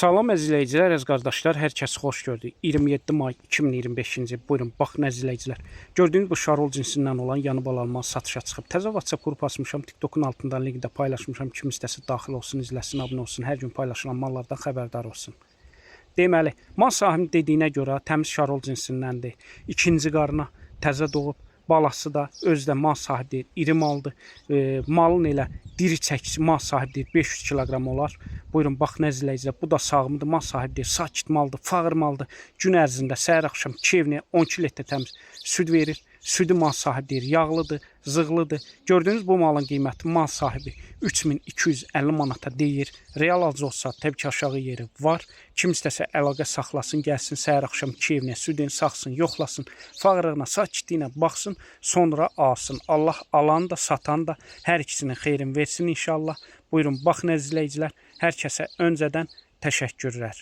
Salam əziz izləyicilər, əziz qardaşlar, hər kəsi xoş gördük. 27 may 2025-ci il. Buyurun, baxın əziz izləyicilər. Gördüyünüz bu şarol cinsindən olan yanı balalı mal satışa çıxıb. Təzə WhatsApp qrup açmışam, TikTokun altından linki də paylaşmışam. Kim istəsə daxil olsun, izləsin, abunə olsun. Hər gün paylaşılan mallardan xəbərdar olsun. Deməli, mal sahibinin dediyinə görə təmiz şarol cinsindəndir. İkinci qarına təzə doğub. Balası da özü də mal sahibi deyir, iri maldır. Malın elə diri çəkisi mal sahibi deyir 500 kiloqram olar. Buyurun baxın əziz izləyicilər, bu da sağımdır. Mal sahibi deyir, sakit maldır, fağır maldır. Gün ərzində səhər axşam 2 evinə 12 litr təmiz süd verir. Südü mal sahibi deyir, yağlıdır, zığlıdır. Gördüyünüz bu malın qiyməti mal sahibi 3250 manata deyir. Real alıcı olsa təbii ki aşağı yeri var. Kim istəsə əlaqə saxlasın, gəlsin səhər axşam 2 evinə südün saxsın, yoxlasın, fağırlığına, sakitliyinə baxsın, sonra alsın. Allah alan da, satan da hər ikisinin xeyrini versin inşallah. Buyurun baxın əziz izləyicilər, hər kəsə öncədən təşəkkürlər.